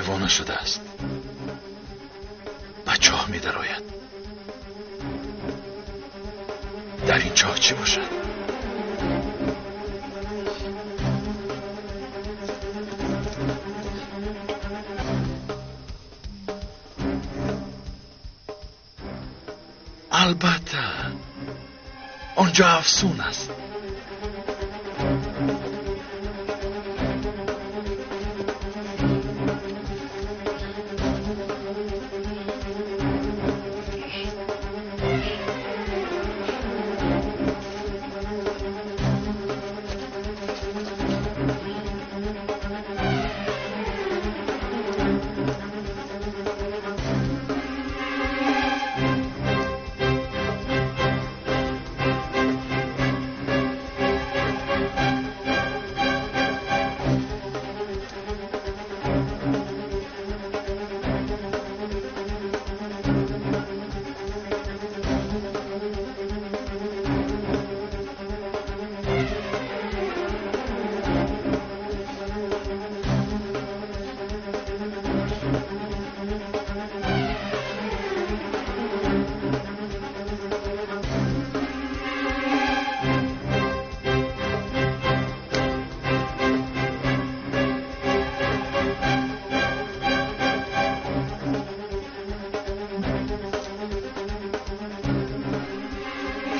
Девона шудааст. Ба чоҳ медарояд. Дар ин чоҳ чӣ бошад? Албатта, онҷо афсун аст.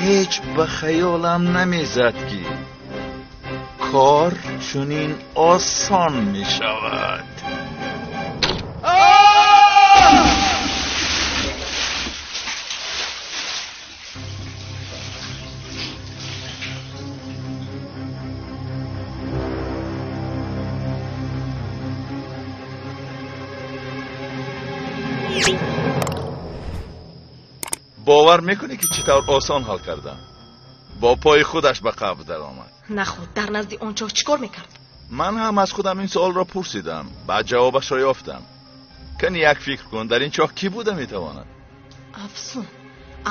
Ҳеҷ ба хаёлам намезад, ки кор чунин осон мешавад. Бовар мекунӣ, ки чӣ тавр осон ҳал кардам? Бо пои худаш ба қабр даромад. Наход, дар назди он чоҳ чӣ кор мекард? Ман ҳам аз худам ин суолро пурсидам, баъд ҷавобашро ёфтам. Кани як фикр кун, дар ин чоҳ кӣ буда метавонад? Афсун.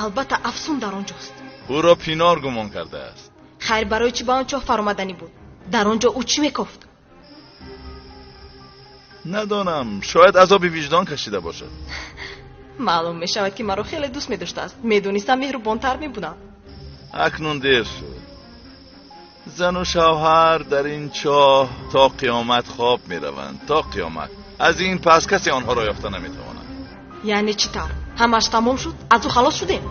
Албатта, Афсун дар он ҷост. Ӯро Пинор гумон кардааст. Хайр, барои чӣ ба он чоҳ фаромаданӣ буд? Дар он ҷо ӯ чӣ мекофт? Надонам, шояд азоби виҷдон кашида бошад. Маълум мешавад, ки маро хеле дӯст медоштааст. Медонистам, меҳрубонтар мебудам. Акнун дер шуд. Зану шавҳар дар ин чоҳ то қиёмат хоб мераванд. То қиёмат. Аз ин пас касе онҳоро ёфта наметавонад. Яъне чӣ тавр? Ҳамаш тамом шуд? Аз ӯ халос шудем?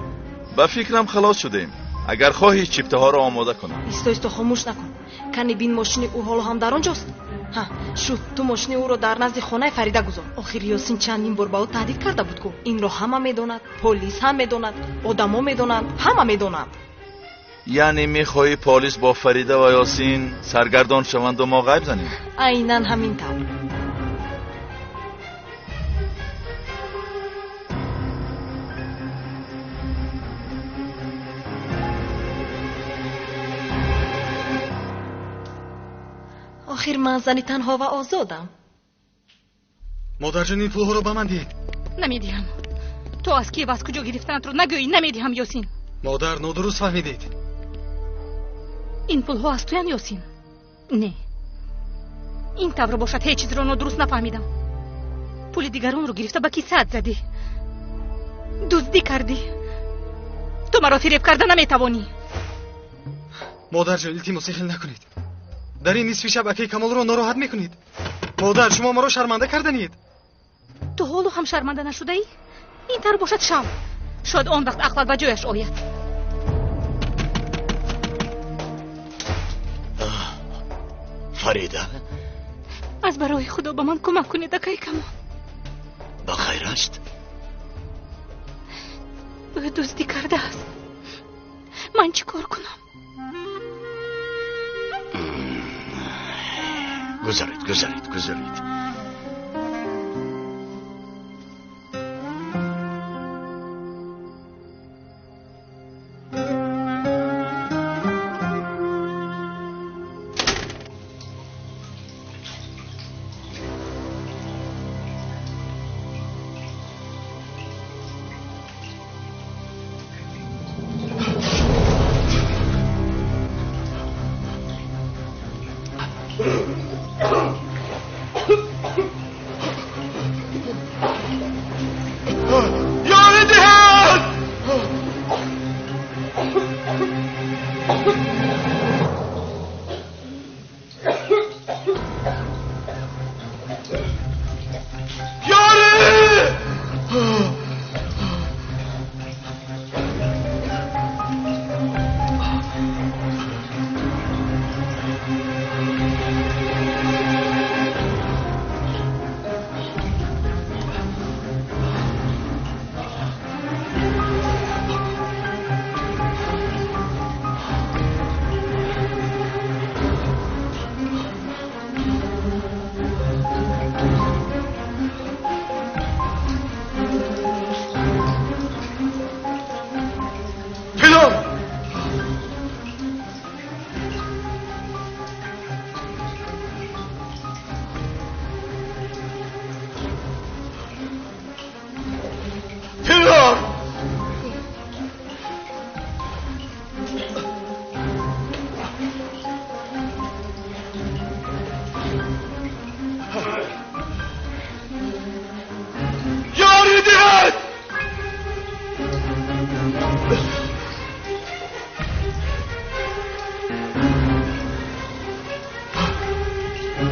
Ба фикрам, халос шудем. Агар хоҳӣ, чиптаҳоро омода кунам. Исто, исто, хомӯш накун. Кани бин, мошини ӯ ҳоло ҳам дар он ҷост? Ҳа, шуд. Ту мошини ӯро дар назди хонаи Фарида гузор. Охир Ёсин чандин бор ба ӯ таҳдид карда буд ку. Инро ҳама медонад, полис ҳам медонад, одамо медонанд, ҳама медонанд. Яъне мехоҳӣ полис бо Фарида ва Ёсин саргардон шаванду мо ғайб занем? Айнан ҳамин тавр. Охир ман зани танҳо ва озодам. Модарҷон, ин пулҳоро ба ман диҳед. Намедиҳам. Ту аз ки ва аз куҷо гирифтанатро нагӯӣ, намедиҳам, Ёсин. Модар, нодуруст фаҳмидед. Ин пулҳо аз туянд, Ёсин? Не, ин тавр бошад, ҳеҷ чизро нодуруст нафаҳмидам. Пули дигаронро гирифта ба кисаат задӣ, дуздӣ кардӣ. Ту маро фиреб карда наметавонӣ. Модарҷон, илтимос, ин хел накунед. Дар ин нисфи шаб акаи Камолро нороҳат мекунед. Модар, шумо маро шарманда карданед. Ту ҳоло ҳам шарманда нашудаӣ? Ин тавр бошад, шав. Шояд он вақт ақлат ба ҷояш ояд. Фарида, аз барои Худо ба ман кӯмак кунед, акаи Камол. Ба хайр аст? Ӯ дуздӣ кардааст. Ман чӣ кор кунам? Гузаред, гузаред, гузаред.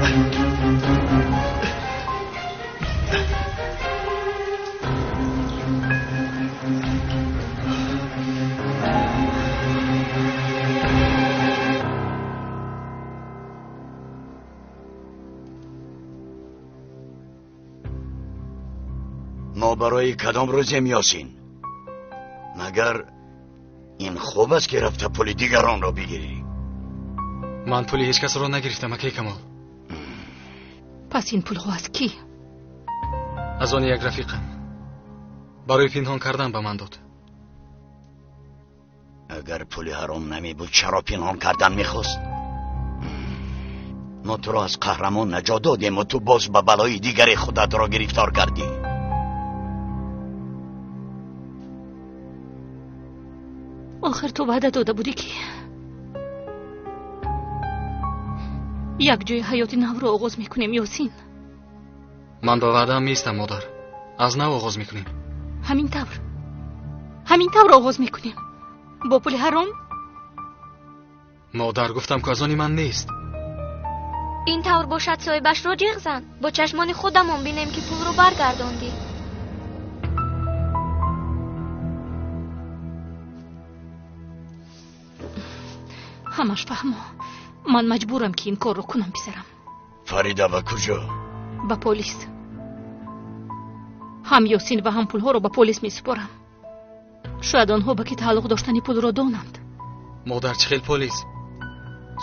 Мо барои кадом рӯзем, Ёсин? Магар ин хуб аст, ки рафта пули дигаронро бигирӣ? Ман пули ҳеҷ касро нагирифтам, акай Камол. Пас ин пулҳо аз кӣ? Аз они як рафиқам. Барои пинҳон кардан ба ман дод. Агар пули ҳаром намебуд, чаро пинҳон кардан мехост? Мо туро аз қаҳрамон наҷот додем ва ту боз ба балои дигаре худатро гирифтор кардӣ. Охир ту ваъда дода будӣ, ки як ҷои ҳаёти навро оғоз мекунем, Ёсин. Ман ба ваъдаам меистам, модар. Аз нав оғоз мекунем. Ҳамин тавр, ҳамин тавр оғоз мекунем. Бо пули ҳаром? Модар, гуфтам, ку аз они ман нест. Ин тавр бошад, соҳибашро ҷиғ зан. Бо чашмони худамон бинем, ки пулро баргардондӣ. Ҳамаш фаҳмо. Ман маҷбурам, ки ин корро кунам, писарам. Фарида, ба куҷо? Ба полис. Ҳам Ёсин ва ҳам пулҳоро ба полис месупорам. Шояд онҳо ба ки тааллуқ доштани пулро донанд. Модар, чӣ хел полис?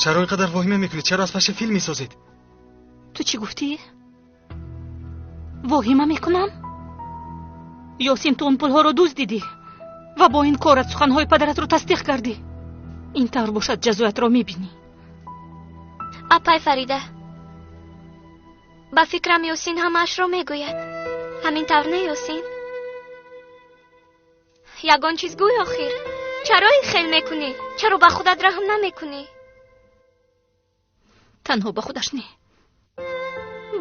Чаро ин қадар воҳима мекунед? Чаро аз паша филм месозед? Ту чӣ гуфтӣ? Воҳима мекунам? Ёсин, ту он пулҳоро дуздидӣ ва бо ин корат суханҳои падаратро тасдиқ кардӣ. Ин тавр бошад, ҷазоятро мебинӣ. Апай Фарида, ба фикрам Ёсин ҳамаашро мегӯяд. Ҳамин тавр не, Ёсин? Ягон чиз гӯй охир. Чаро ин хел мекунӣ? Чаро ба худат раҳм намекунӣ? Танҳо ба худаш не,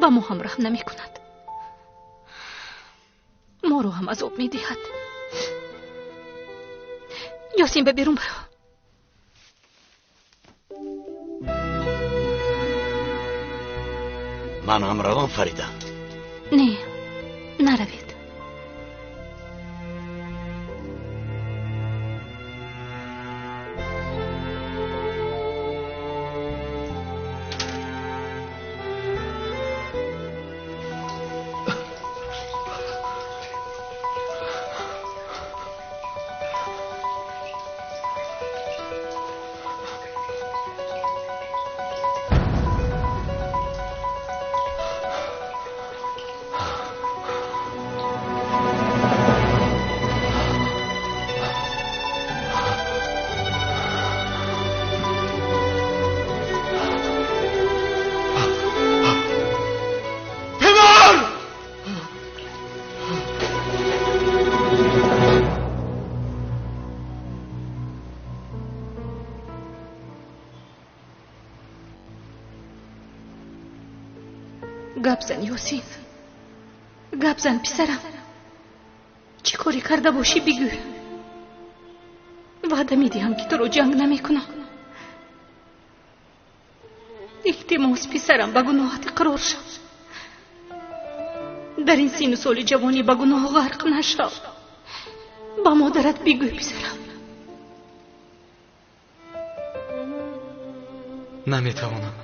ба мо ҳам раҳм намекунад. Моро ҳам азоб медиҳад. Ёсин, ба берун баро. Ман ҳам равам, Фарида? Не, наравед. Гап зан, Ёсин, гап зан, писарам. Чӣ корӣ карда бошӣ, бигӯ. Ваъда медиҳам, ки туро ҷанг намекунам. Илтимос, писарам, ба гуноҳат иқрор шав. Дар ин сину соли ҷавонӣ ба гуноҳ ғарқ нашав. Ба модарат бигӯ, писарам. Наметавонам.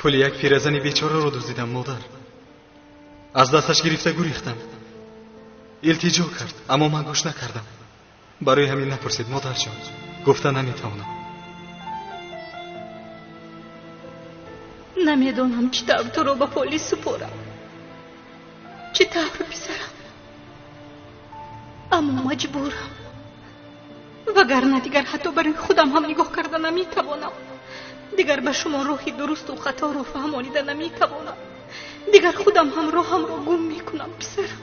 Пули як пиразани бечораро дуздидам, модар. Аз дасташ гирифта гурехтам. Илтиҷо кард, аммо ман гӯш накардам. Барои ҳамин напурсед, модарҷон. Гуфта наметавонам. Намедонам, чӣ тавр туро ба полис супорам. Чӣ тавр, писарам? Аммо маҷбурам. Вагарна дигар ҳатто барои худам ҳам нигоҳ карда наметавонам. Дигар ба шумо роҳи дурусту хаторо фаҳмонида наметавонам. Дигар худам ҳам роҳамро гум мекунам, писарам.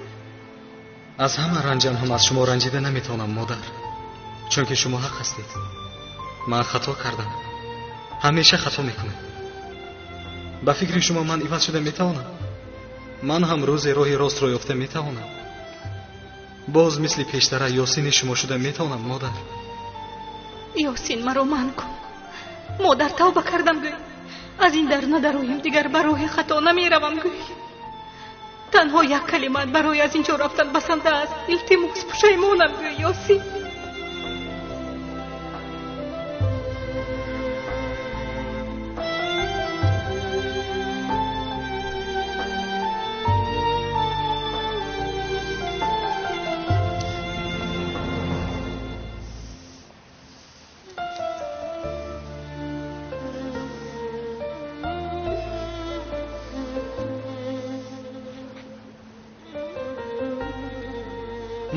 Аз ҳама ранҷам ҳам аз шумо ранҷида наметавонам, модар. Чунки шумо ҳақ ҳастед. Ман хато кардам. Ҳамеша хато мекунам. Ба фикри шумо ман иваз шуда метавонам? Ман ҳам рӯзе роҳи ростро ёфта метавонам. Боз мисли пештара Ёсини шумо шуда метавонам, модар. Ёсин, маро манъ кун. Модар, тавба кардам, гӯй. Аз Аз ин дар надароем, дигар ба роҳи хато намеравам гӯй. Танҳо як калимаат барои аз ин ҷо рафтан басанда аст. Илтимос, пушаймонам гӯй, Ёсин.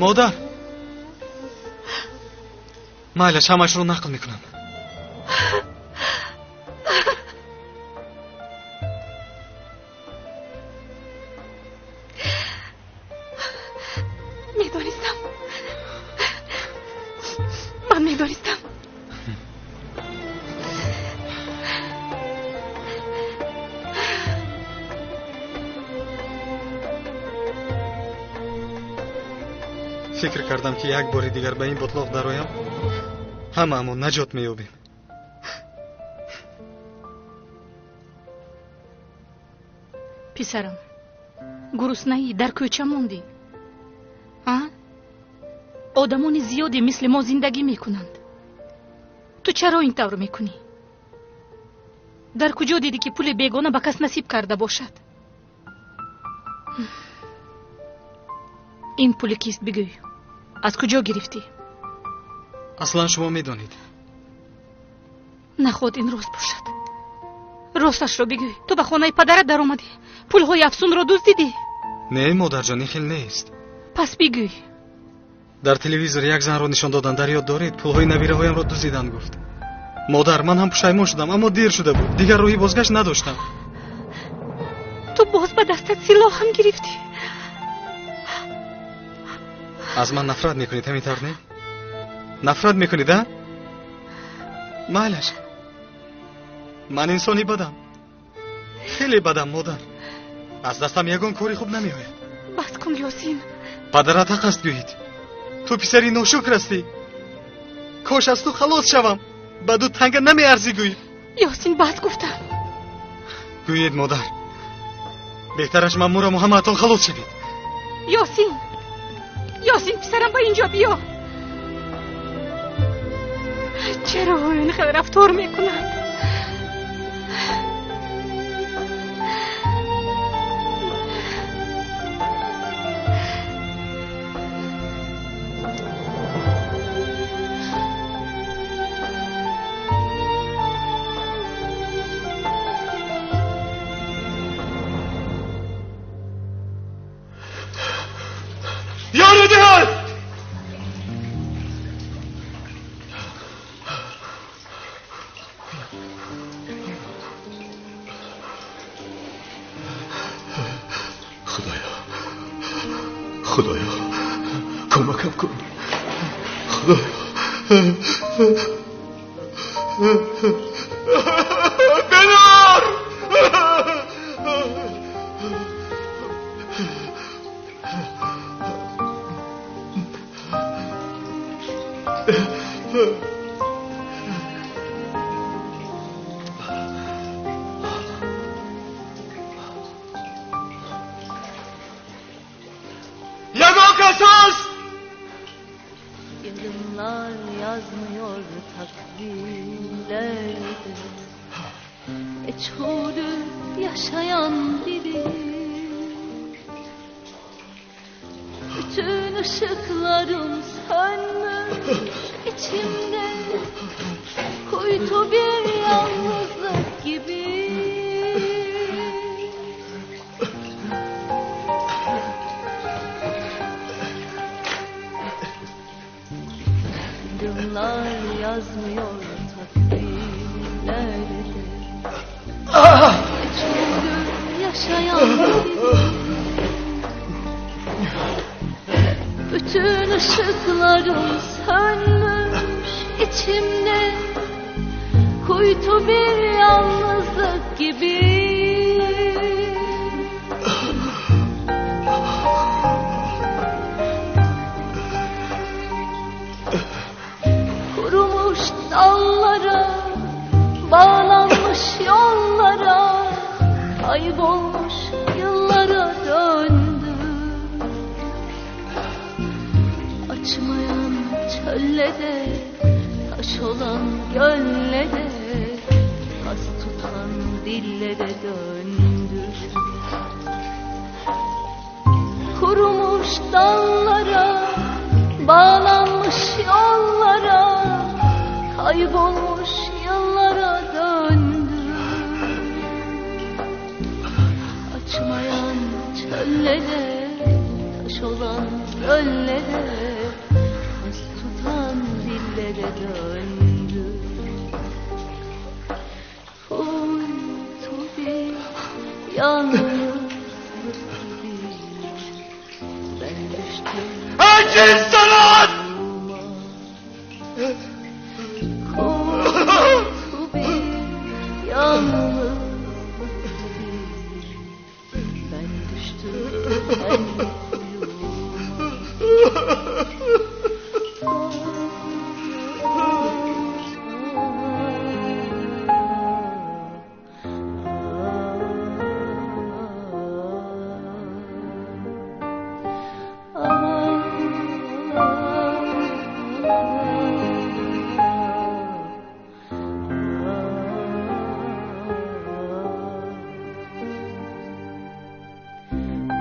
Модар, майлаш, ҳамашро нақл мекунам. Медонистам, ман медонистам. Фикр кардам, ки як бори дигар ба ин ботлоқ дароям, ҳамаамон наҷот меёбем. Писарам, гуруснаӣ, дар кӯча мондӣ. А одамони зиёде мисли мо зиндагӣ мекунанд. Ту чаро ин тавр мекунӣ? Дар куҷо дидӣ, ки пули бегона ба кас насиб карда бошад? Ин пули кист, бигӯй? Аз куҷо гирифтӣ? Аслан шумо медонед. Наход ин рост бошад. Росташро бигӯй, ту ба хонаи падарат даромадӣ, пулҳои афсунро дуздидӣ? Не, модарҷон, ин хел нест. Пас бигӯй. Дар телевизор як занро нишон доданд, дар ёд доред? Пулҳои набираҳоямро дуздиданд, гуфт. Модар, ман ҳам пушаймон шудам, аммо дер шуда буд, дигар роҳи бозгашт надоштам. Ту боз ба дастат силоҳ ҳам гирифтӣ? Аз ман нафрат мекунед, ҳамин тавр не? Нафрат мекунед, а? Майлаш, ман инсони бадам, хеле бадам, модар. Аз дастам ягон кори хуб намеояд. Бас кун, Ёсин. Падарат ҳақ аст, гӯед. Ту писари ношукр ҳастӣ, кош аз ту халос шавам, ба ду танга намеарзӣ, гӯед. Ёсин, бас гуфтам. Гӯед, модар, беҳтараш ман мураму ҳамаатон халос шавед. Ёсин, Ёсин, писарам, ба инҷо биё. Чаро ин хел рафтор мекунад? Ёри диҳад! Худоё, Худоё, кӯмакам кун, Худоё! Бедор! Ягон кас ҳаст? Yarınlar yazmıyor takvimlerde, meçhulü yaşayan biri. Bütün ışıklarım sönmüş içimde, kuytu bir yalnızlık gibi. Yarınlar yazmıyor takvimlerde, meçhulü yaşayan biri. Bütün ışıklarım sönmüş içimde, kuytu bir yalnızlık gibi. Kurumuş dallara, bağlanmış yollara, Kaybolmuş yıllara döndüm. Açmayan çölle de, taş olan gölle de, tas tutan dille de döndüm. Kurumuş dallara, bağlanmış yollara, kaybolmuş yıllara döndüm. Açmayan çöllere, taş olan göllere, tas tutan dillere döndüm. Kuytu bir yalnızlık gibi ben düştüm. Herkes sanat! Kuytu bir yalnızlık gibi ben düştüm kendi kuyuma.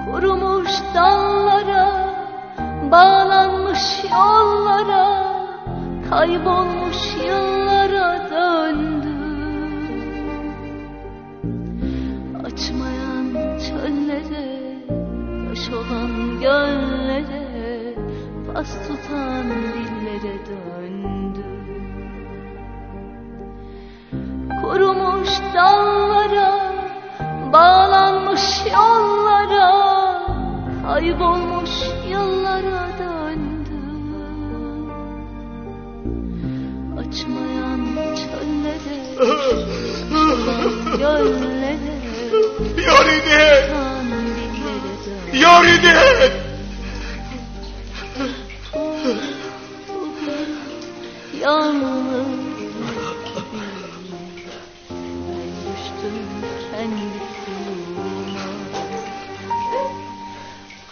Kurumuş dallara, bağlanmış yollara, kaybolmuş yıllara döndüm. Açmayan çöllere, taş olan göllere, pas tutan dillere döndüm. Kurumuş dallara, bağlanmış yollara, kaybolmuş yıllara döndüm. Açmayan çöllere, taş olan göllere, Ёри диҳед! tutan dillere döndüm. Ёри диҳед! Kuytu bir yalnızlık gibi ben düştüm kendi kuyuma.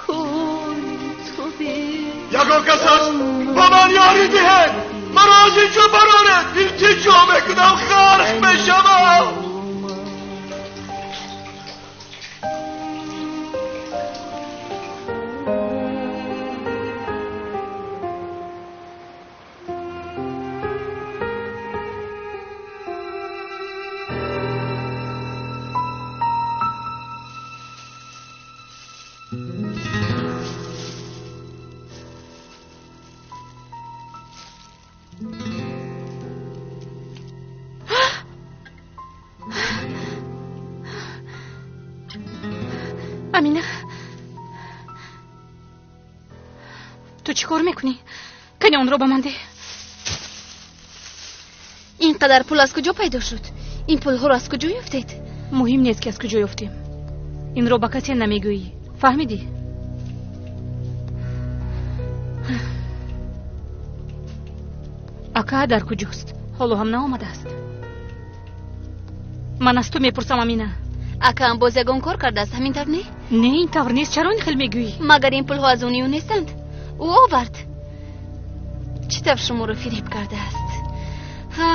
Kuytu bir Ягон кас ҳаст? Ба ман ёрӣ диҳед! Маро аз ин ҷо бароред! Илтиҷо мекунам, ғарқ мешавам! kuyuma. Амина, ту чӣ кор мекунӣ? Кани онро ба ман деҳ. Ин қадар пул аз куҷо пайдо шуд? Ин пулҳоро аз куҷо ёфтед? Муҳим нест, ки аз куҷо ёфтем. Инро ба касе намегӯӣ, фаҳмидӣ? Ака дар куҷост? Ҳоло ҳам наомадааст. Ман аз ту мепурсам, Амина. Акаам боз ягон кор кардааст, ҳамин тавр не? Не, ин тавр нест. Чаро ин хел мегӯӣ? Магар ин пулҳо аз они ӯ нестанд? Ӯ овард. Чӣ тавр шуморо фиреб кардааст? Ҳа,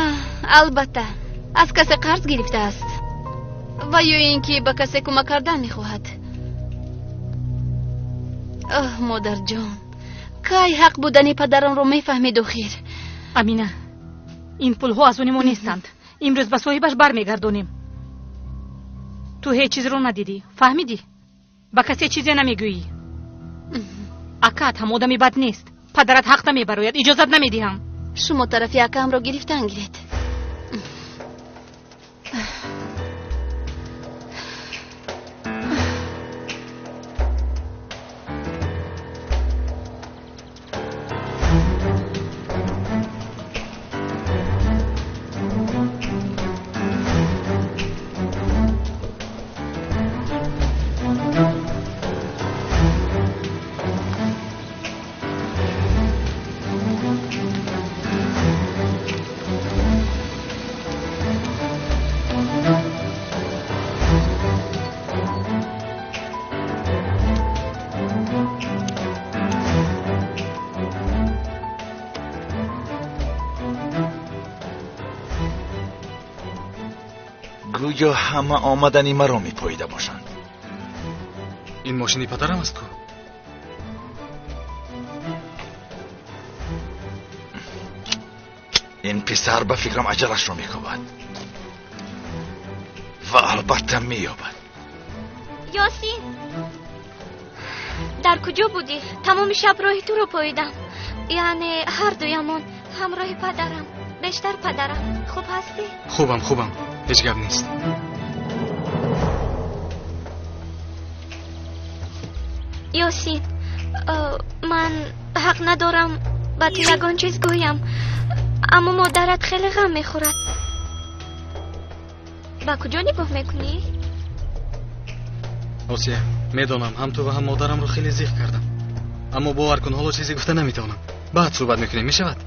албатта, аз касе қарз гирифтааст ва ё ин ки ба касе кӯмак кардан мехоҳад. Оҳ, модарҷон, кай ҳақ будани падаронро мефаҳмед охир? Амина, ин пулҳо аз они мо нестанд. Имрӯз ба соҳибаш бармегардонем. Ту ҳеҷ чизро надидӣ, фаҳмидӣ? Ба касе чизе намегӯӣ. Акаат ҳам одами бад нест. Падарат ҳақ намебарояд, иҷозат намедиҳам. Шумо тарафи акаамро гирифтан гиред. инҷо ҳама омадани маро мепоида бошанд. Ин мошини падарам аст ку? Ин писар ба фикрам аҷалашро мекӯбад ва албатта меёбад. Ёсин, дар куҷо будӣ? Тамоми шаб роҳи туро поидам. Яъне ҳар дуямон, ҳамроҳи падарам, бештар падарам. Хуб ҳастӣ? Хубам, хубам, ҳеҷ гап нест. Ёсин, ман ҳақ надорам ба ту ягон чиз гӯям, аммо модарат хеле ғам мехӯрад. Ба куҷо нигоҳ мекунӣ? Осия, медонам ҳам ту ва ҳам модарамро хеле зиқ кардам, аммо бовар кун, ҳоло чизе гуфта наметавонам. Баъд суҳбат мекунем, мешавад?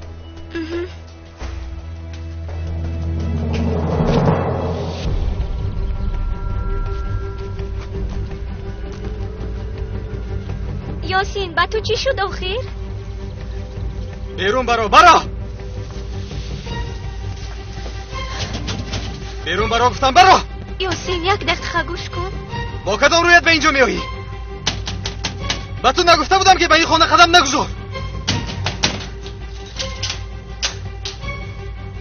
Ёсин, ба ту чӣ шуд охир? Берун баро, баро! Берун баро гуфтам, баро! Ёсин, як дақиқа гӯш кун. Бо кадом рӯят ба инҷо меоӣ? Ба ту нагуфта будам, ки ба ин хона қадам нагузор?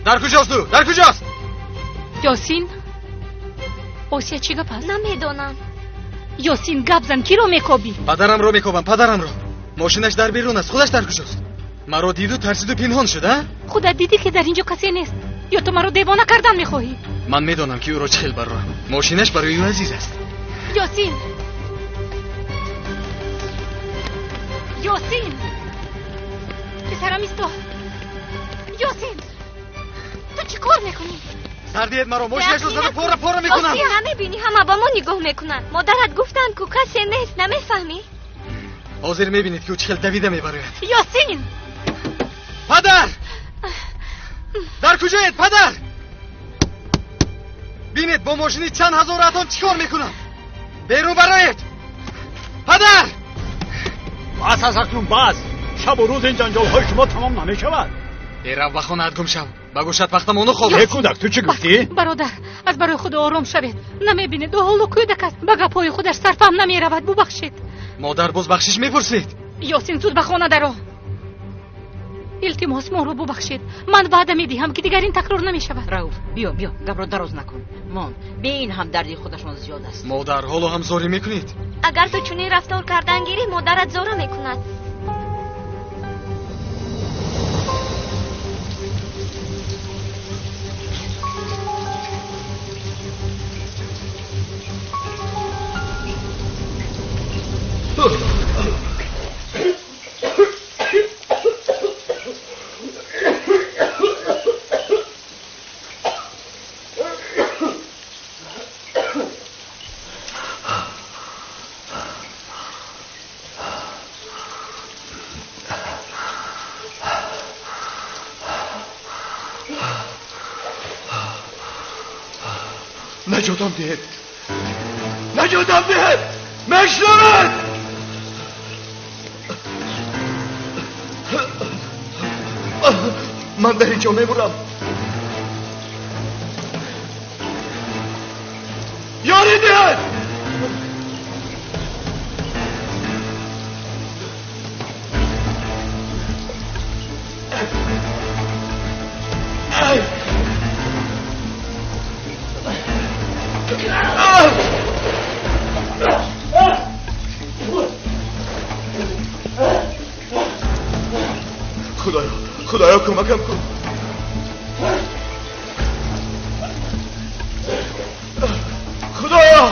Дар куҷост ӯ? Дар куҷост? Ёсин, Осия чӣ гап аст? Намедонам. Ёсин, гап зан, киро мекобӣ? Падарамро мекобам, падарамро. Мошинаш дар берун аст, худаш дар куҷост? Маро диду тарсиду пинҳон шуд, а? Худат дидӣ, ки дар инҷо касе нест. Ё ту маро девона кардан мехоҳӣ? Ман медонам, ки ӯро чӣ хел барорам. Мошинаш барои ӯ азиз аст. Ёсин! Ёсин! Писарам, исто! Ёсин! Ту чӣ кор мекунӣ? Сар диҳед маро, мошинашро зада пора пора мекунам. Осия, намебинӣ, ҳама ба мо нигоҳ мекунанд. Модарат гуфтанд, ку касе нест, намефаҳмӣ? Ҳозир мебинед, ки ӯ чӣ хел давида мебарояд. Ёсин! Падар! Дар куҷоед, падар? Бинед, бо мошини чанд ҳазор атон чӣ кор мекунам. Берун бароед! Падар! Бас аз акнун, бас! Шабу рӯз ин ҷанҷолҳои шумо тамом намешавад. Берав ба хонаат гум шав. Ба гӯшат пахтамону хоб. Э, кӯдак, ту чӣ гуфтӣ? Бародар, аз барои худо ором шавед. Намебинед, ӯ ҳоло кӯдак аст. Ба гапҳои худаш сарфаҳм намеравад. Бубахшед. Модар, боз бахшиш мепурсед. Ёсин, зуд ба хона даро. Илтимос, моро бубахшед. Ман ваъда медиҳам, ки дигар ин такрор намешавад. Рауф, биё, биё, гапро дароз накун. Мон, бе ин ҳам дарди худашон зиёд аст. Модар, ҳоло ҳам зорӣ мекунед? Агар ту чунин рафтор кардан гирӣ, модарат зора мекунад. Наҷотам диҳед, наҷотам диҳед, мешнавед? Ман дар инҷо мемурам. Ёрӣ диҳед! Худоё, худоё, кӯмакам кун. Худоё!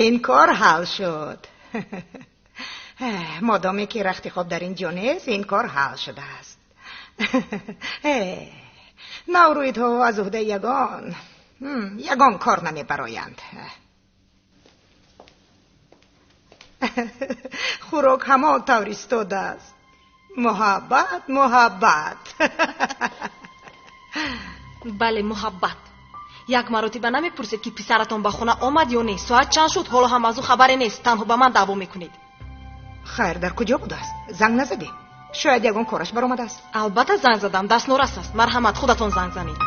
Ин кор ҳал шуд. Модоме ки рахти хоб дар ин ҷо нест, ин кор ҳал шудааст. Наврӯидҳо аз уҳдаи ягон кор намебароянд. Хӯрок ҳамон тавр истодааст. Муҳаббат, муҳаббат. Бале, муҳаббат. Як маротиба намепурсед, ки писаратон ба хона омад ё не. Соат чанд шуд, ҳоло ҳам аз ӯ хабаре нест. Танҳо ба ман даъво мекунед. Хайр, дар куҷо будааст? Занг назадӣ? Шояд ягон кораш баромадааст. Албатта занг задам, даст норас аст. Марҳамат, худатон занг занед.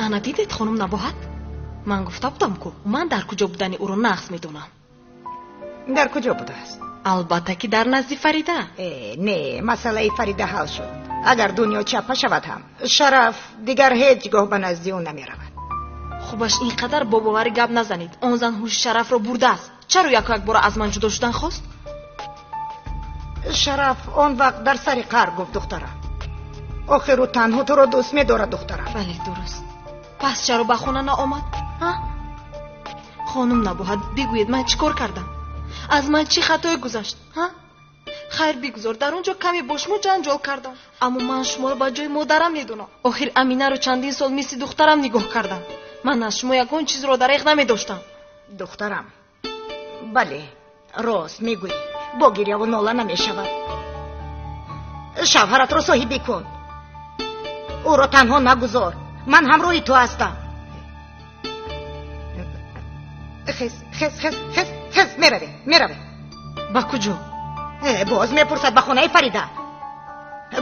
Ана дидед, хонум Набоҳат? Ман гуфта будам ку, ман дар куҷо будани ӯро нағз медонам. Дар куҷо будааст? Албатта ки дар назди Фарида. Не, масъалаи Фарида ҳал шуд. Агар дунё чаппа шавад ҳам, Шараф дигар ҳеҷ гоҳ ба назди ӯ намеравад. Хубаш, ин қадар бо боварӣ гап назанед. Он зан ҳуши Шарафро бурдааст. Чаро яку якбора аз ман ҷудо шудан хост? Шараф он вақт дар сари қаҳр гуфт, духтарам. Охир ӯ танҳо туро дӯст медорад, духтарам. Бале, дуруст. Пас чаро ба хона наомад? Хонум Набоҳат, бигӯед ман чӣ кор кардам? Аз ман чӣ хатое гузашт? Хайр, бигузор, дар он ҷо каме бо шумо ҷанҷол кардам, аммо ман шуморо ба ҷои модарам медонам. Охир Аминаро чандин сол мисли духтарам нигоҳ кардам. Ман аз шумо ягон чизро дареғ намедоштам. Духтарам, бале, рост мегӯӣ. Бо гиряву нола намешавад. Шавҳаратро соҳибӣ кун. Ӯро танҳо нагузор. Ман ҳамроҳи ту ҳастам. Хез, хез, хез, хез, хез, меравем, меравем. Ба куҷо? Боз мепурсад, ба хонаи Фарида.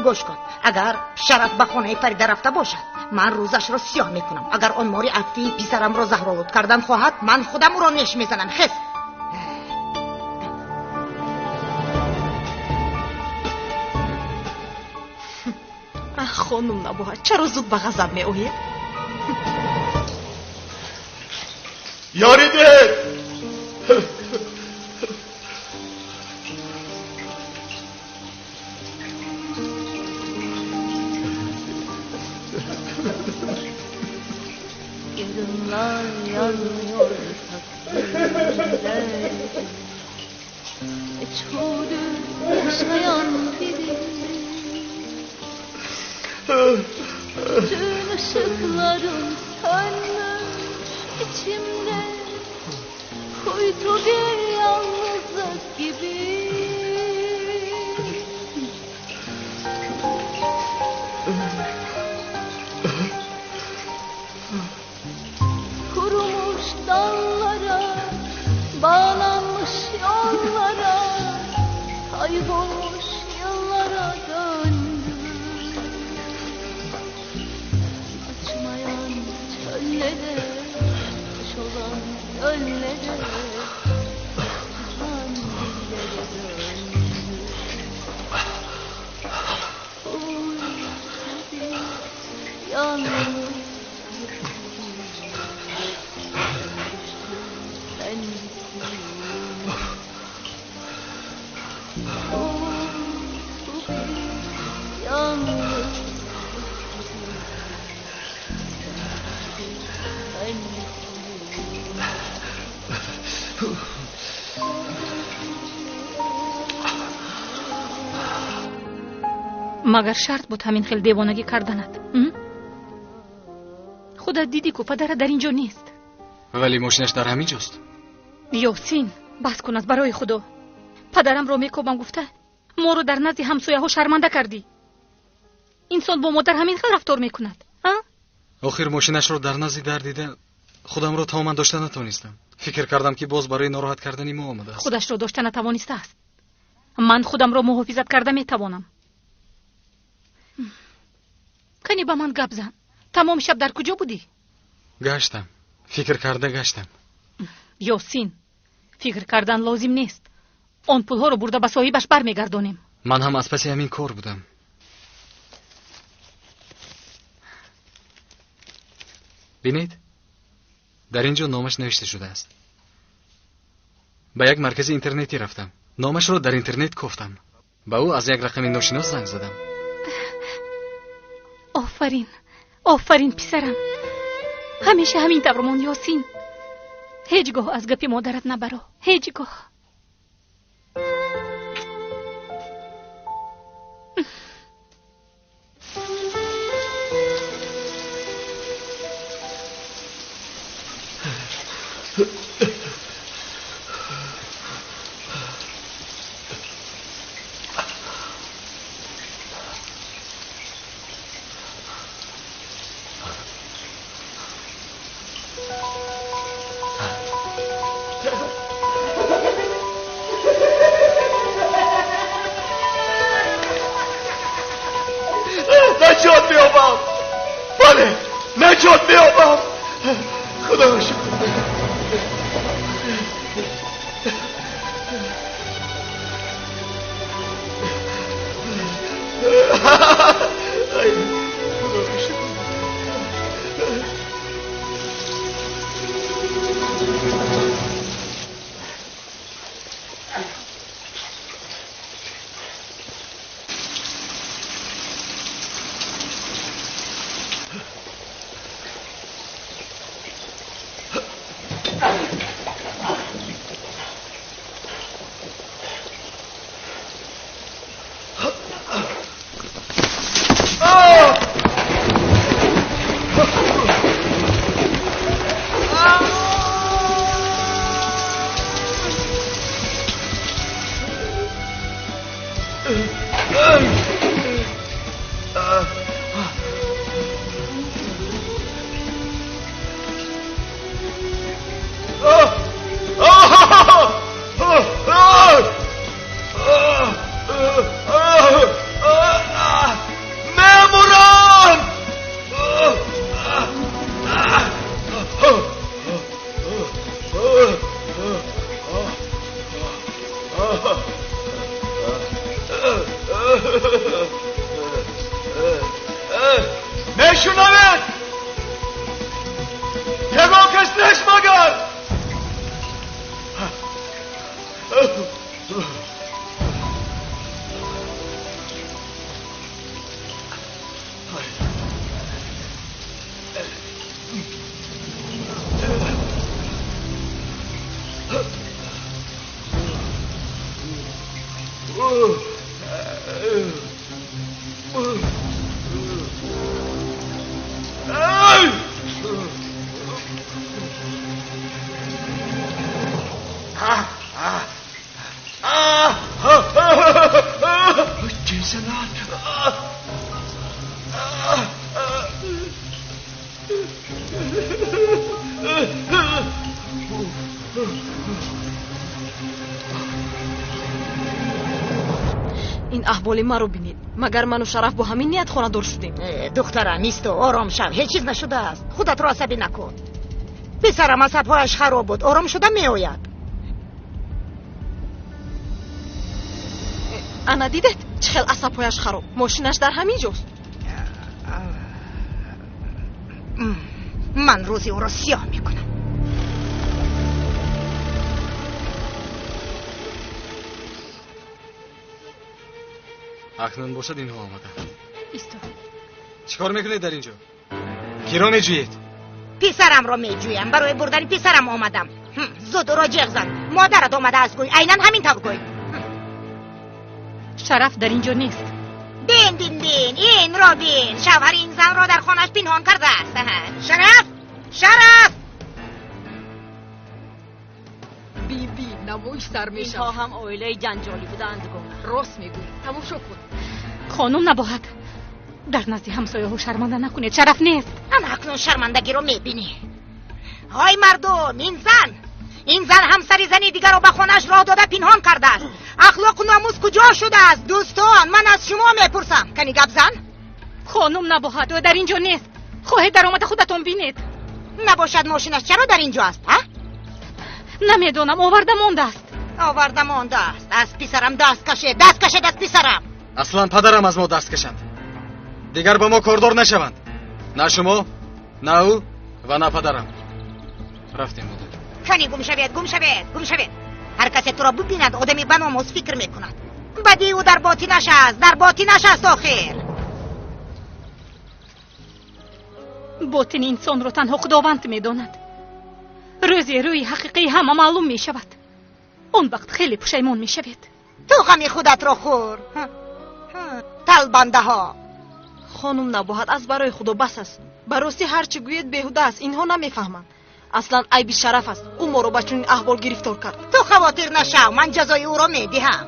Гӯш кун, агар Шараф ба хонаи Фарида рафта бошад, ман рӯзашро сиёҳ мекунам. Агар он мори афтии писарамро заҳролуд кардан хоҳад, ман худам ӯро неш мезанам. Хез. Ах, хонум Набоҳат, чаро зуд ба ғазаб меоед? Ёрӣ диҳед! Yarınlar yanıyor takvimde, meçhulü yaşayan biri. Bütün ışıklarım sönmüş içimde, kuytu bir yalnızlık gibi. Kurumuş dallara, bağlanmış yollara, kaybolmuş yıllara döndüm. Açmayan çöllere, taş olan göllere, tutan dillere döndüm. Uyku bir yalnızlık. Ben gittim. Uyku bir yalnızlık. Ben gittim. Магар шарт буд ҳамин хел девонагӣ карданат? Худат дидӣ ку, падарат дар ин ҷо нест. Вале мошинаш дар ҳамин ҷост. Ёсин, бас кун аз барои Худо. Падарамро мекобам гуфта, моро дар назди ҳамсояҳо шарманда кардӣ. Инсон бо модар ҳамин хел рафтор мекунад, а? Охир мошинашро дар назди дар дида худамро тамоман дошта натавонистам. Фикр кардам ки боз барои нороҳат кардани мо омадааст. Худашро дошта натавонистааст. Ман худамро муҳофизат карда метавонам. Кани ба ман гап зан. Тамоми шаб дар куҷо будӣ? Гаштам. Фикр карда гаштам. Ёсин, фикр кардан лозим нест. Он пулҳоро бурда ба соҳибаш бармегардонем. Ман ҳам аз паси ҳамин кор будам. Бинед, дар ин ҷо номаш навишта шудааст. Ба як маркази интернетӣ рафтам. Номашро дар интернет кофтам. Ба ӯ аз як рақами ношинос занг задам. Офарин, офарин писарам. Ҳамеша ҳамин тавр мон, Ёсин. Ҳеҷ гоҳ аз гапи модарат набаро. Ҳеҷ гоҳ. نجات میابم. بله نجات میابم. خدا را شکر. خدا را شکر. мешунавед? Ягон кас нест магар? Ин аҳволи маро бинед. Магар ману Шараф бо ҳамин ният хонадор шудем? Духтарам, исто, ором шав. Ҳеҷ чиз нашудааст. Худатро асабӣ накун. Писарам асабҳояш хароб буд, ором шуда меояд. Ана дидед, чӣ хел асабҳояш хароб. Мошинаш дар ҳамин ҷост. Ман рӯзи ӯро сиёҳ мекунам. Акнун бошад инҳо омаданд. Исто. Чӣ кор мекунед дар инҷо? Киро меҷӯед? Писарамро меҷӯям. Барои бурдани писарам омадам. Зуд ӯро ҷеғ зан. Модарат омадааст, гӯй. Айнан ҳамин тавр гӯй. Шараф дар инҷо нест. Бин, бин, бин, инро бин. Шавҳари ин занро дар хонааш пинҳон кардааст. Шараф! Шараф! Биби, намоиш сар мешавад. Инҳо ҳам оилаи ҷанҷолӣ буданд, гуна. Рост мегӯӣ. Тамошо кун. Хонум набоҳад. Дар назди ҳамсояҳо шарманда накунед. Шараф нест. Ана акнун шармандагиро мебинӣ. Ҳой мардум, ин зан! Ин зан ҳамсари зани дигарро ба хонааш роҳ дода пинҳон кардааст. Ахлоқу номус куҷо шудааст? Дӯстон, ман аз шумо мепурсам. Кани гап зан? Хонум набоҳад, ӯ дар инҷо нест. Хоҳед даромада худатон бинед. Набошад мошинаш чаро дар инҷо аст, ҳа? Намедонам, оварда мондааст. Оварда мондааст. Аз писарам даст кашед, даст кашед аз писарам. Аслан падарам аз мо даст кашанд. Дигар ба мо кордор нашаванд. На шумо, на ӯ ва на падарам. Рафтем, модар. Кани гум шавед, гум шавед, гум шавед. Ҳар касе туро бибинад, одами ба номус фикр мекунад. Бадии ӯ дар ботинаш аст, дар ботинаш аст охир. Ботини инсонро танҳо Худованд медонад. Рӯзе рӯи ҳақиқии ҳама маълум мешавад. Он вақт хеле пушаймон мешавед. Ту ғами худатро хӯр. Талбандаҳо. Хонум Набоҳат, аз барои Худо бас аст. Ба ростӣ ҳар чӣ гӯед беҳуда аст. Инҳо намефаҳманд. Аслан айби Шараф аст. Ӯ моро ба чунин аҳвол гирифтор кард. Ту хавотир нашав, ман ҷазои ӯро медиҳам.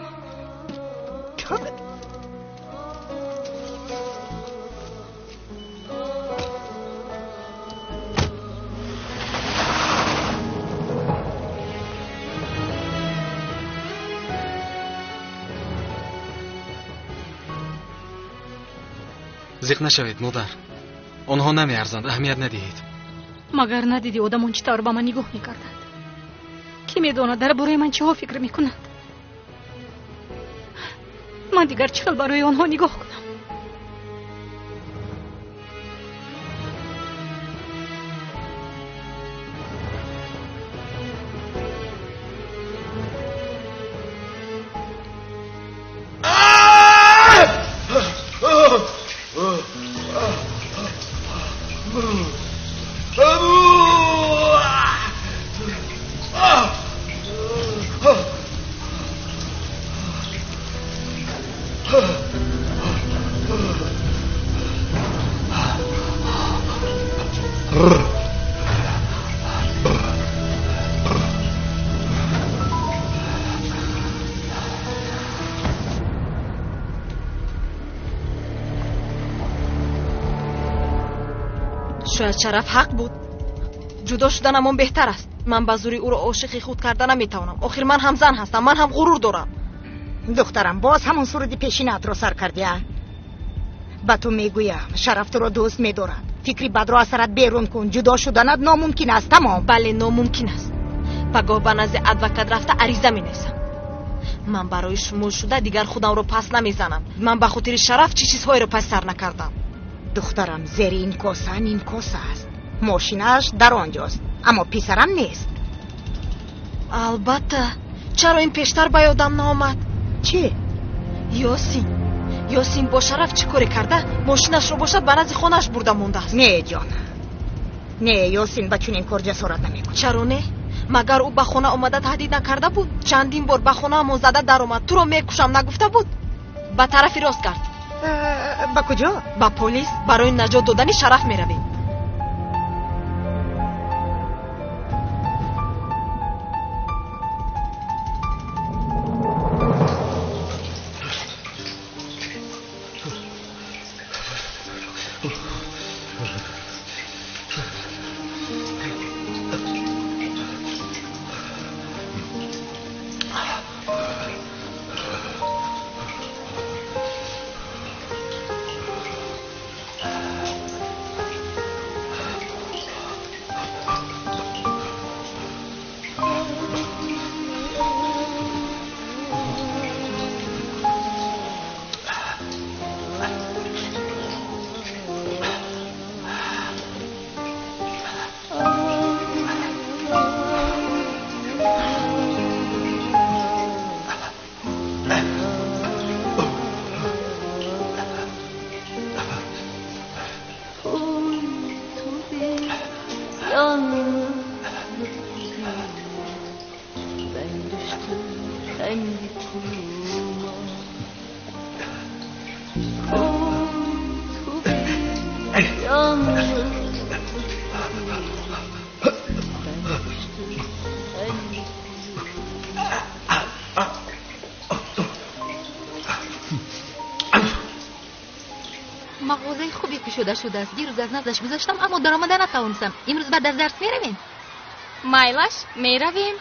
Зиқ нашавед, модар. Онҳо намеарзанд, аҳамият надиҳед. Магар надидӣ одамон чӣ тавр ба ман нигоҳ мекарданд? Кӣ медонад дар бораи ман чиҳо фикр мекунанд? Ман дигар чӣ хел барои онҳо нигоҳ кунам? Шояд Шараф ҳақ буд. Ҷудо шуданамон беҳтар аст. Ман ба зӯри ӯро ошиқи худ карда наметавонам. Охир ман ҳам зан ҳастам, ман ҳам ғурур дорам. Духтарам, боз ҳамон суруди пешинаатро сар кардия. Ба ту мегӯям, Шараф туро дӯст медорад. Фикри бадро аз сарат берун кун. Ҷудо шуданат номумкин аст, тамом. Бале, номумкин аст. Пагоҳ ба назди адвокат рафта ариза менависам. Ман барои шумо шуда дигар худамро пас намезанам. Ман ба хотири Шараф чӣ чизҳоеро пас сар накардам. Духтарам, зери ин коса ним коса аст. Мошинааш дар он ҷост, аммо писарам нест. Албатта, чаро ин пештар ба ёдам наомад? Чӣ? Ёсин. Ёсин бо Шараф чӣ коре карда, мошинашро бошад ба назди хонааш бурда мондааст. Не, ҷон. Не, Ёсин ба чунин кор ҷасорат намекунад. Чаро не? Магар ӯ ба хона омада таҳдид накарда буд? Чандин бор ба хонаамон зада даромад. Туро мекушам нагуфта буд? Ба тарафи рост гард. Ба куҷо? Ба полис барои наҷот додани Шараф меравем. Мағозаи хубе кушода шудааст. Дирӯз аз наздаш гузаштам, аммо даромада натавонистам. Имрӯз баъд аз дарс меравем? Майлаш, меравем.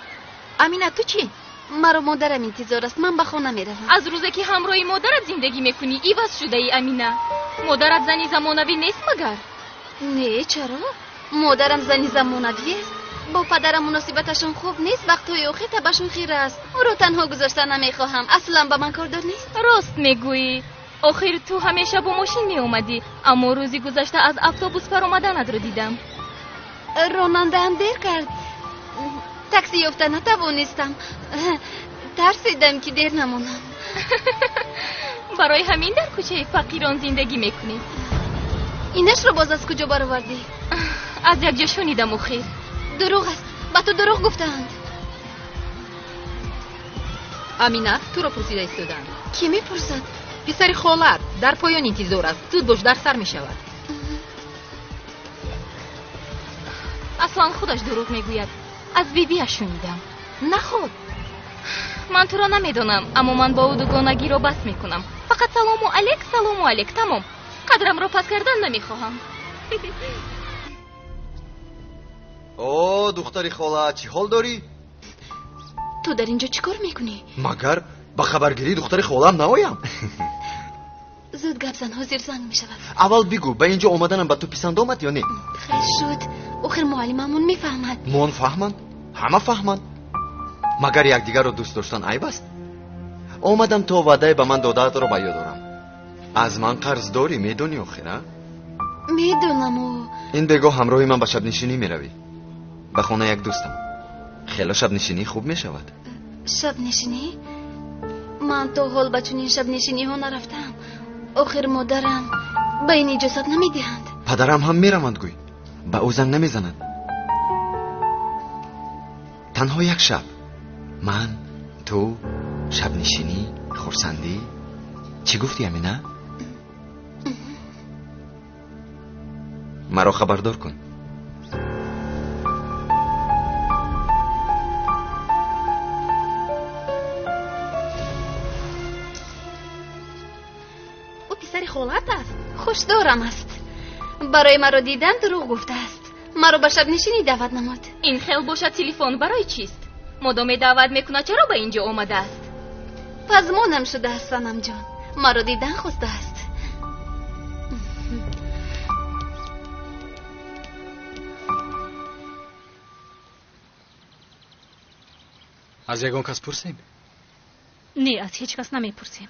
Амина, ту чӣ? Маро модарам интизор аст. Ман ба хона меравам. Аз рӯзе ки ҳамроҳи модарат зиндагӣ мекунӣ, иваз шудаӣ, Амина. Модарат зани замонавӣ нест магар? Не, чаро? Модарам зани замонавиест. Бо падарам муносибаташон хуб нест. Вақтҳои охир табашон хира аст. Ӯро танҳо гузошта намехоҳам. Аслан ба ман кордор нест. Рост мегӯӣ. Охир ту ҳамеша бо мошин меомадӣ, аммо рӯзи гузашта аз автобус фаромаданатро дидам. Ронандаам дер кард. Такси ёфта натавонистам. Тарсидам ки дер намонам. Барои ҳамин дар кӯчаи фақирон зиндагӣ мекунӣ. Инашро боз аз куҷо баровардӣ? Аз як ҷо шунидам охир. Дурӯғ аст, ба ту дурӯғ гуфтаанд. Амина, туро пурсида истодаанд. Кӣ мепурсад? Писари холат дар поён интизор аст. Зуд бош, дар сар мешавад. Аслан худаш дурӯғ мегӯяд. Аз бибиаш шунидам. Наход. Ман туро намедонам, аммо ман бо ӯ дугонагиро бас мекунам. Фақат салому алейк, салому алейк, тамом. Қадрамро пас кардан намехоҳам. О, духтари хола, чӣ ҳол дорӣ? Ту дар инҷо чӣ кор мекунӣ? Магар ба хабаргирии духтари холам наоям? Зуд гап зан, ҳозир занг мешавад. Аввал бигӯ, ба инҷо омаданам ба ту писанд омад ё не? Хайр шуд. Охир муаллимамон мефаҳмад. Мон фаҳманд, ҳама фаҳманд. Магар якдигарро дӯст доштан айб аст? Омадам то ваъдаи ба ман додаатро ба ёд орам. Аз ман қарздорӣ, медонӣ охир, а? Медонаму. Ин бегоҳ ҳамроҳи ман ба шабнишинӣ меравӣ. Ба хонаи як дӯстам. Хело шабнишинӣ хуб мешавад. Шабнишинӣ? Ман то ҳол ба чунин шабнишиниҳо нарафтаам. Охир модарам ба ин иҷозат намедиҳанд. Падарам ҳам мераванд гӯй. Ба ӯ занг намезананд. Танҳо як шаб. Ман, ту, шабнишинӣ, хурсандӣ. Чӣ гуфтӣ, Амина? Маро хабардор кун. Ӯ писари холат аст? Хушдорам аст. Барои маро дидан дурӯғ гуфтааст. Маро ба шабнишинӣ даъват намуд. Ин хел бошад, телефон барои чист? Модоме даъват мекунад, чаро ба инҷо омадааст? Пазмонам шудааст, Санамҷон. Маро дидан хостааст. Аз ягон кас пурсем? Не, аз ҳеҷ кас намепурсем.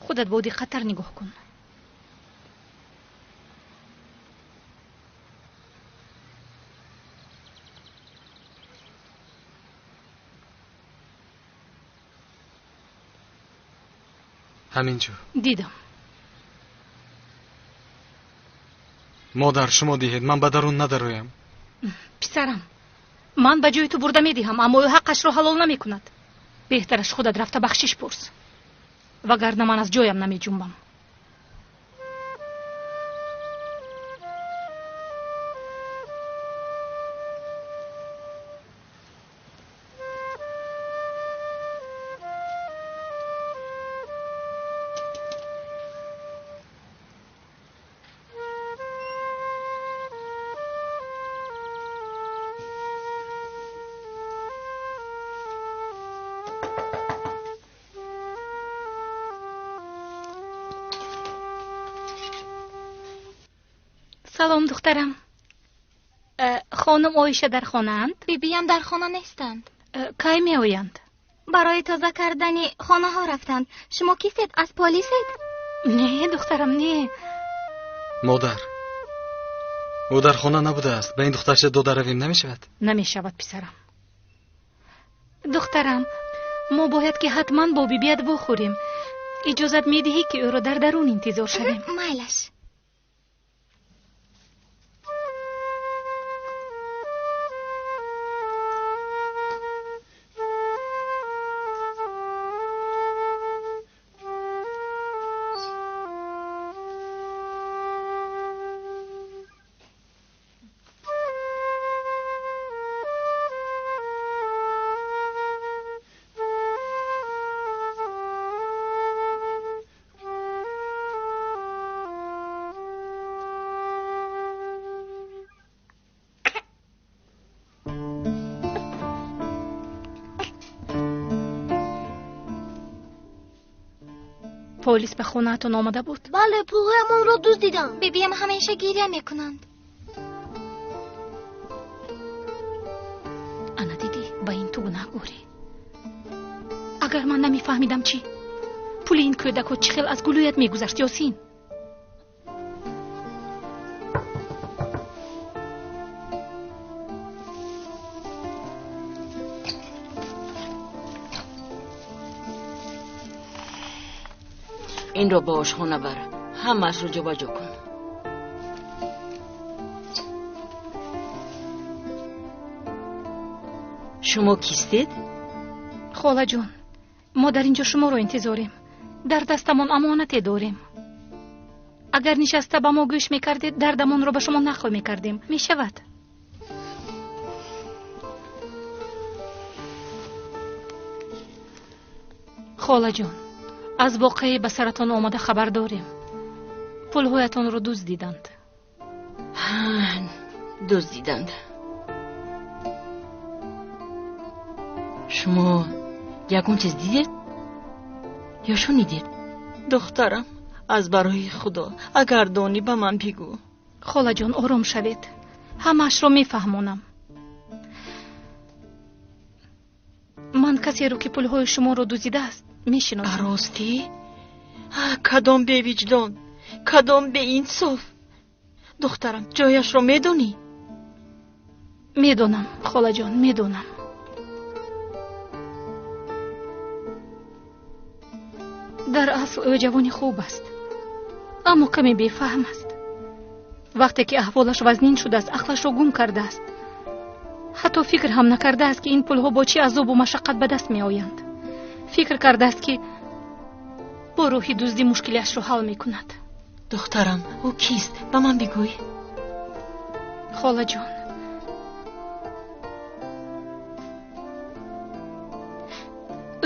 Худат бо диққаттар нигоҳ кун. Ҳамин ҷо. Дидам. Модар, шумо диҳед, ман ба дарун надароям. Писарам, ман ба ҷои ту бурда медиҳам, аммо ӯ ҳаққашро ҳалол намекунад. Беҳтараш худат рафта бахшиш пурс, вагарна ман аз ҷоям намеҷунбам. Салом, духтарам. Хонум Оиша дар хонаанд? Бибиям дар хона нестанд. Кай меоянд? Барои тоза кардани хонаҳо рафтанд. Шумо кистед? Аз полисед? Не, духтарам, не. Модар, ӯ дар хона набудааст. Ба ин духтарча дода равем намешавад? Намешавад, писарам. Духтарам, мо бояд ки ҳатман бо бибият вохӯрем. Иҷозат медиҳӣ, ки ӯро дар дарун интизор шавем? Майлаш. Полис ба хонаатон омада буд? Бале, пулҳоямонро дуздиданд. Бибиям ҳамеша гиря мекунанд. Ана дидӣ, ба ин ту гунаҳгорӣ. Агар ман намефаҳмидам чӣ? Пули ин кӯдакҳо чӣ хел аз гулӯят мегузашт, Ёсин? Инро ба ошхона бар, ҳамаашро ҷобаҷо кун. Шумо кистед? Холаҷон, мо дар инҷо шуморо интизорем. Дар дастамон амонате дорем. Агар нишаста ба мо гӯш мекардед, дардамонро ба шумо нақл мекардем. Мешавад? Холаҷон, аз воқеае ба саратон омада хабар дорем. Пулҳоятонро дуздиданд. Дуздиданд. Шумо ягон чиз дидед ё шунидед? Духтарам, аз барои Худо, агар донӣ ба ман бигӯ. Холаҷон, ором шавед. Ҳамаашро мефаҳмонам. Ман касеро ки пулҳои шуморо дуздидааст мешиносам. Ростӣ? Кадом бевиҷдон, кадом беинсоф? Духтарам, ҷояшро медонӣ? Медонам, холаҷон, медонам. Дар асл ӯ ҷавони хуб аст, аммо каме бефаҳм аст. Вақте ки аҳволаш вазнин шудааст, ақлашро гум кардааст. Ҳатто фикр ҳам накардааст, ки ин пулҳо бо чӣ азобу машаққат ба даст меоянд. Фикр кардааст, ки бо роҳи дуздӣ мушкилиашро ҳал мекунад. Духтарам, ӯ кист? Ба ман бигӯй. Холаҷон,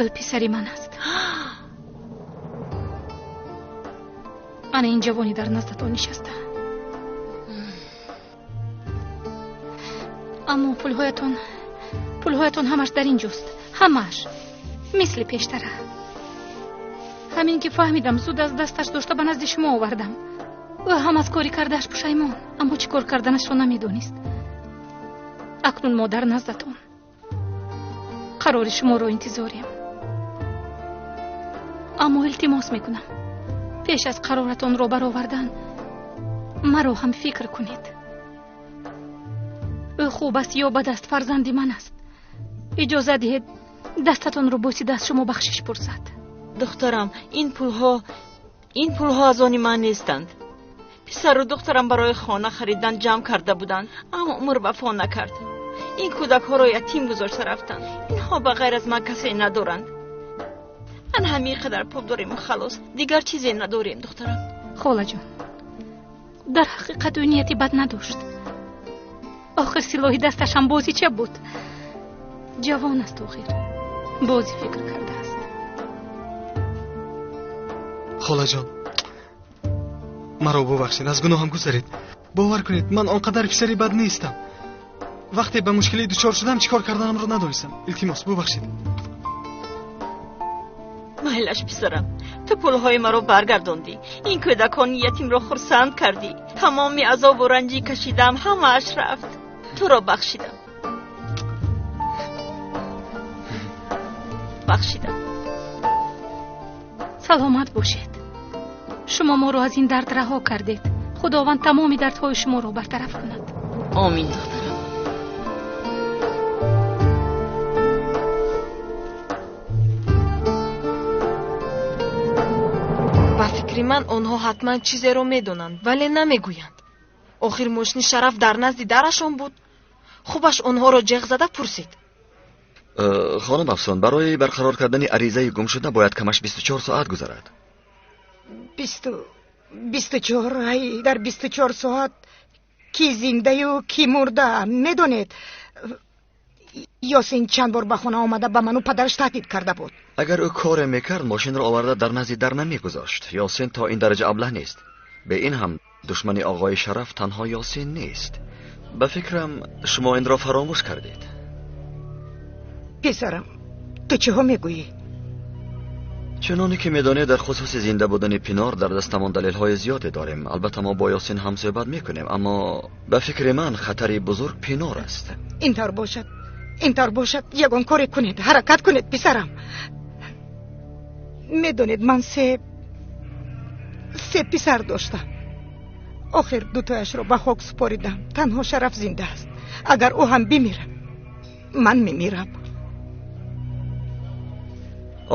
ӯ писари ман аст. Ана ин ҷавони дар наздатон нишаста. Аммо пулҳоятон ҳамаш дар ин ҷост. Ҳамаш мисли пештара. Ҳамин ки фаҳмидам, зуд аз дасташ дошта ба назди шумо овардам. Ӯ ҳам аз кори кардааш пушаймон, аммо чӣ кор карданашро намедонист. Акнун мо дар наздатон қарори шуморо интизорем. Аммо илтимос мекунам, пеш аз қароратонро баровардан маро ҳам фикр кунед. Ӯ хуб аст ё бад аст, фарзанди ман аст. Иҷоза диҳед дастатонро босида аз шумо бахшиш пурсад. Духтарам, ин пулҳо аз они ман нестанд. Писару духтарам барои хона харидан ҷамъ карда буданд, аммо умр вафо накард. Ин кӯдакҳоро ятим гузошта рафтанд. Инҳо ба ғайр аз ман касе надоранд. Ман ҳамин қадар пул дорему халос, дигар чизе надорем, духтарам. Холаҷон, дар ҳақиқат ӯ нияти бад надошт. Охир силоҳи дасташ ҳам бозича буд. Ҷавон аст, охир бозӣ фикр кардааст. Холаҷон, маро бубахшед, аз гуноҳам гузаред. Бовар кунед, ман он қадар писари бад нестам. Вақте ба мушкилӣ дучор шудам, чӣ кор карданамро надонистам. Илтимос, бубахшед. Майлаш, писарам, ту пулҳои маро баргардондӣ. Ин кӯдакони ятимро хурсанд кардӣ. Тамоми азобу ранҷӣ кашидам, ҳамааш рафт. Туро бахшидам. Бахшидам. Саломат бошед. Шумо моро аз ин дард раҳо кардед. Худованд тамоми дардҳои шуморо бартараф кунад. Омин, духтарам. Ба фикри ман онҳо ҳатман чизеро медонанд, вале намегӯянд. Охир мошини Шараф дар назди дарашон буд. Хубаш онҳоро ҷеғ зада пурсид. Хонум Афсон, барои барқарор кардани аризаи гумшуда бояд камаш 24 соат гузарад. 24 ай, дар 24 соат ки зиндаю ки мурда, медонед. Ёсин чанд бор ба хона омада ба ману падараш таҳдид карда буд. Агар ӯ коре мекард, мошинро оварда дар назди дар намегузошт. Ёсин то ин дараҷа аблаҳ нест. Бе ин ҳам душмани оғои Шараф танҳо Ёсин нест. Ба фикрам шумо инро фаромӯш кардед. Писарам, ту чиҳо мегӯӣ? Чуноне ки медонед, дар хусуси зинда будани Пинор дар дастамон далелҳои зиёде дорем. Албатта мо бо Ёсин ҳам суҳбат мекунем, аммо ба фикри ман хатари бузург Пинор аст. Ин тавр бошад, ягон коре кунед, ҳаракат кунед, писарам. Медонед, ман се писар доштам. Охир дутояшро ба хок супоридам. Танҳо Шараф зинда аст. Агар ӯ ҳам бимирад, ман мемирам.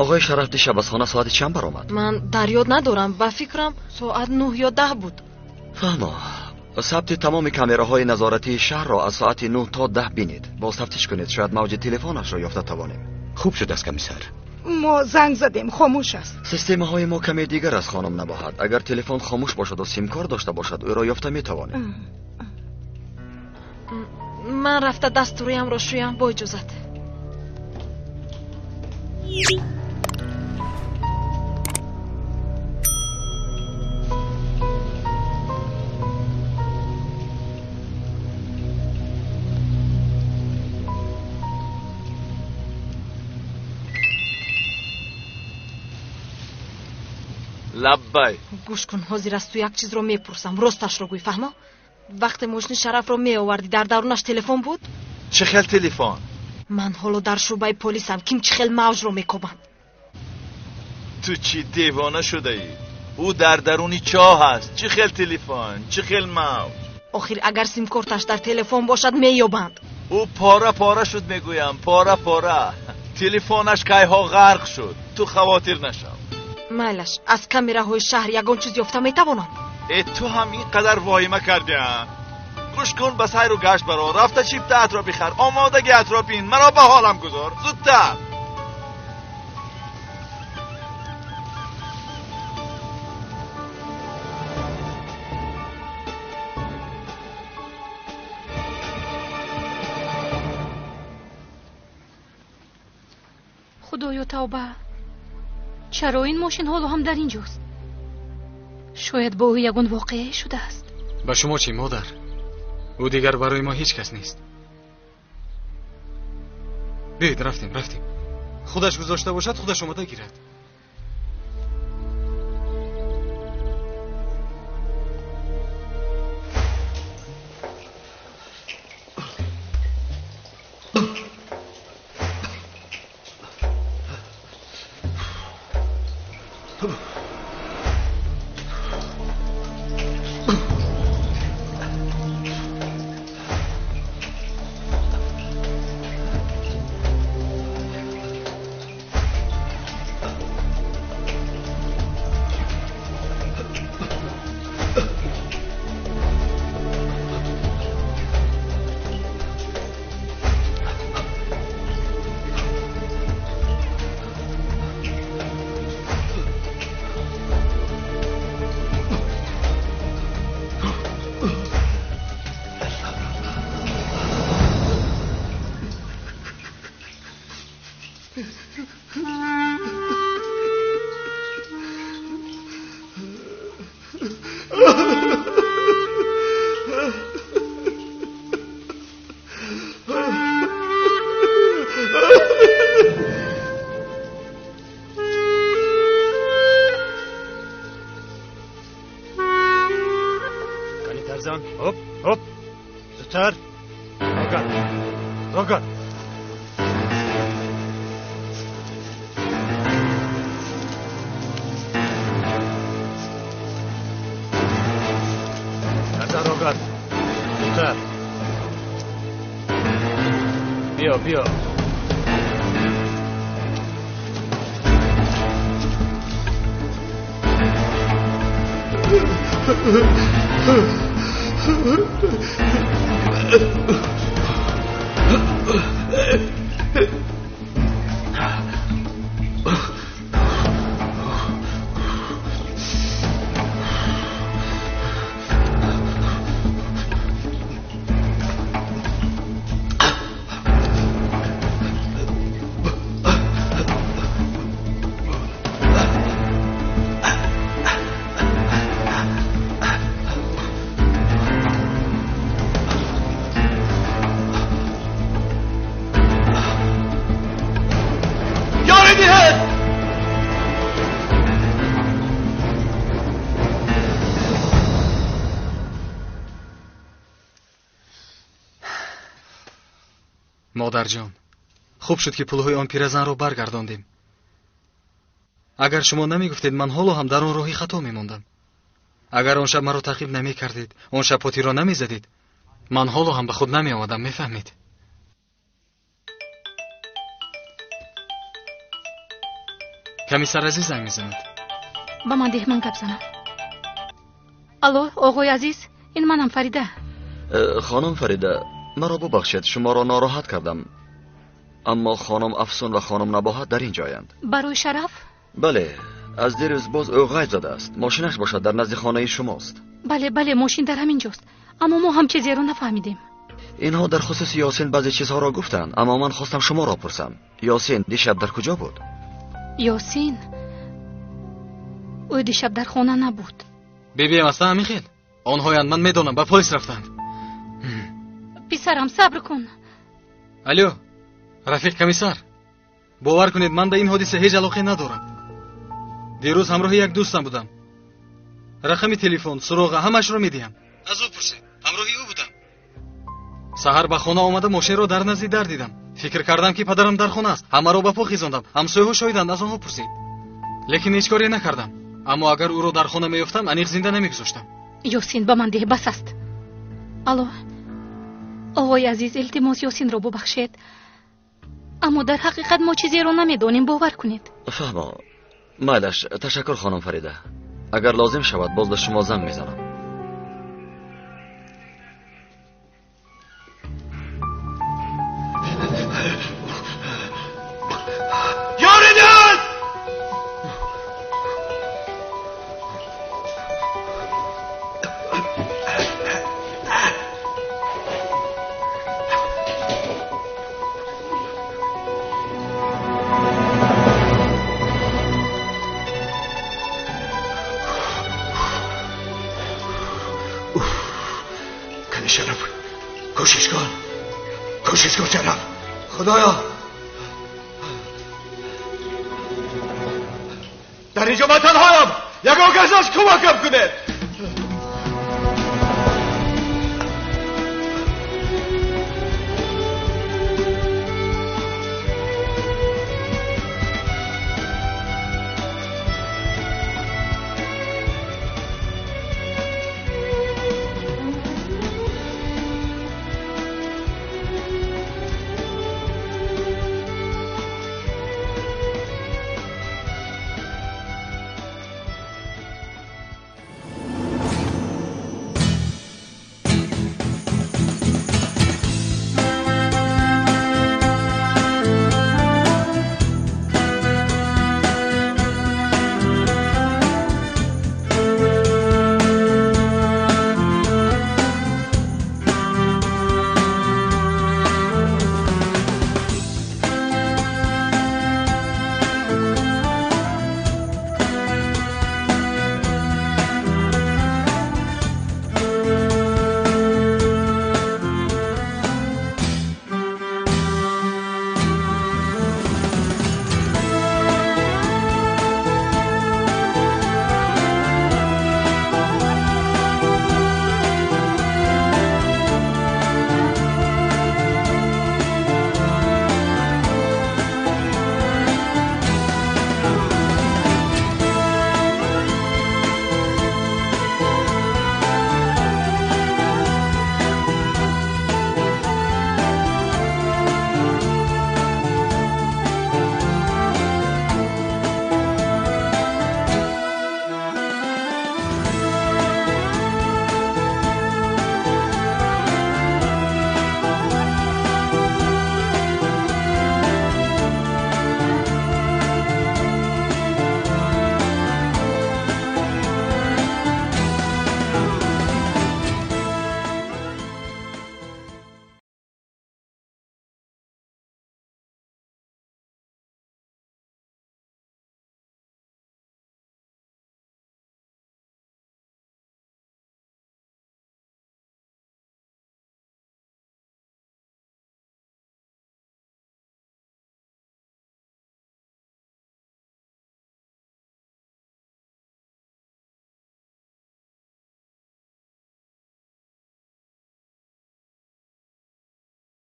Оғои Шараф дишаб аз хона соати чанд баромад? Ман дар ёд надорам. Ба фикрам соат 9 ё 10 буд. Фаҳмо. Сабти тамоми камераҳои назоратии шаҳрро аз соати 9 то 10 бинед. Боз тафтиш кунед, шояд мавҷи телефонашро ёфта тавонем. Хуб шудааст, комиссар. Мо занг задем, хомӯш аст. Системаҳои мо каме дигар аз хонум набоҳад. Агар телефон хомӯш бошаду симкор дошта бошад, ӯро ёфта метавонем. Ман рафта дасту рӯямро шӯям, бо иҷозат. Лаббай. Гӯш кун, ҳозир аз ту як чизро мепурсам, росташро гӯй, фаҳмо? Вақте мошини Шарафро меовардӣ, дар дарунаш телефон буд? Чӣ хел телефон? Ман ҳоло дар шӯъбаи полисам, ким чӣ хел мавҷро мекобанд. Ту чӣ девона шудаӣ? Ӯ дар даруни чоҳ аст. Чӣ хел телефон, чӣ хел мавҷ? Охир агар симкорташ дар телефон бошад, меёбанд. Ӯ пора пора шуд, мегӯям, пора пора. Телефонаш кайҳо ғарқ шуд. Ту хавотир нашав. Майлаш, аз камераҳои шаҳр ягон чиз ёфта метавонам? Э, ту ҳам ин қадар воҳима кардиа? Гӯш кун, ба сайру гашт баро, рафта чиптаатро бихар, омодагиатро бин, маро ба ҳолам гузор, зудтар. Худоё, тавба! Чаро ин мошин ҳоло ҳам дар ин ҷост? Шояд бо ӯ ягон воқеае шудааст. Ба шумо чӣ, модар? Ӯ дигар барои мо ҳеҷ кас нест. Биёед, рафтем, рафтем. Худаш гузошта бошад, худаш омода гирад. Биё. Модарҷон, хуб шуд, ки пулҳои он пиразанро баргардондем. Агар шумо намегуфтед, ман ҳоло ҳам дар он роҳи хато мемондам. Агар он шаб маро таъқиб намекардед, он шаб потиро намезадед, ман ҳоло ҳам ба худ намеомадам, мефаҳмед? Комиссар Азиз занг мезанад. Ба ман деҳ, ман гап занам. Алло, оғои Азиз, Ин манам, Фарида. Хонум Фарида, маро бубахшед, шуморо нороҳат кардам. Аммо хонум Афсун ва хонум Набоҳат дар ин ҷоянд. Барои Шараф? Бале, аз дирӯз боз ӯ ғайб задааст. Мошинаш бошад дар назди хонаи шумост. Бале, бале, мошин дар ҳамин ҷост. Аммо мо ҳам чизеро нафаҳмидем. Инҳо дар хусуси Ёсин баъзе чизҳоро гуфтанд, аммо ман хостам шуморо пурсам. Ёсин дишаб дар куҷо буд? Ёсин? Ӯ дишаб дар хона набуд. Бибиям аста ҳамин хел? Онҳоянд, ман медонам, ба полис рафтанд. Писарам, сабр кун. Алло, рафиқ комиссар, бовар кунед, ман ба ин ҳодиса ҳеҷ алоқе надорам. Дирӯз ҳамроҳи як дӯстам будам. Рақами телефон, суроға ҳамаашро медиҳам. Аз ӯ пурсед, ҳамроҳи ӯ будам. Саҳар ба хона омада мошинро дар назди дар дидам. Фикр кардам, ки падарам дар хона аст. Ҳамаро ба по хезондам. Ҳамсояҳо шоҳиданд, аз онҳо пурсед. Лекин ҳеҷ коре накардам. Аммо агар ӯро дар хона меёфтам, аниқ зинда намегузоштам. Ёсин, ба ман деҳ, бас аст. Алло, оғои азиз, илтимос, Ёсинро бубахшед. Аммо дар ҳақиқат мо чизеро намедонем, бовар кунед. Фаҳмо, майлаш, ташаккур, хонум Фарида. Агар лозим шавад, боз ба шумо занг мезанам. شرف، کوشش کن، کوشش کن شرف. خدایا، در اینجا من تنهایم. یگان کس از کمکم کنه.